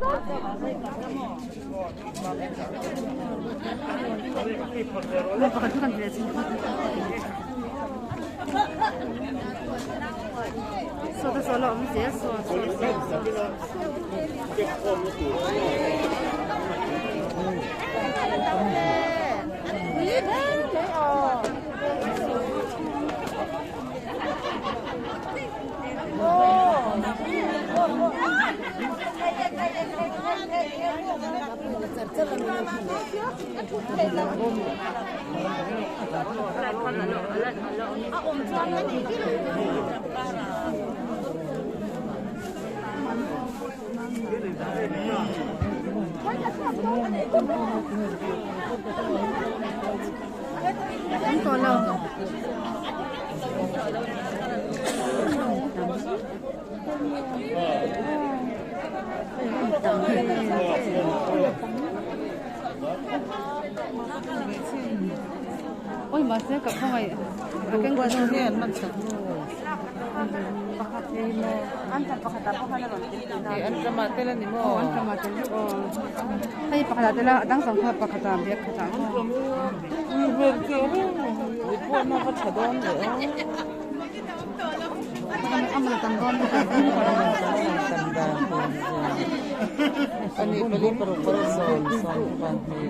Saw te saw la awm zel saw saw saw An tawh lo. Oi mahse ka khawngaih a keng Kua chu nge an man chak nu? Pakhat ei maw an tam pakhat ah pawh khan a rawn tel thin a. Hei an tam ah tel a ni maw? Aw an tam ah tel vek aw. Hei pakhat ah tel a a dang zawng kha pakhat ah bag khat ah maw. Ui hmel teh reng mai. Ui pawh na va tha dawn ve aw. Ani pali paruk paruk sawm sawm pahnih.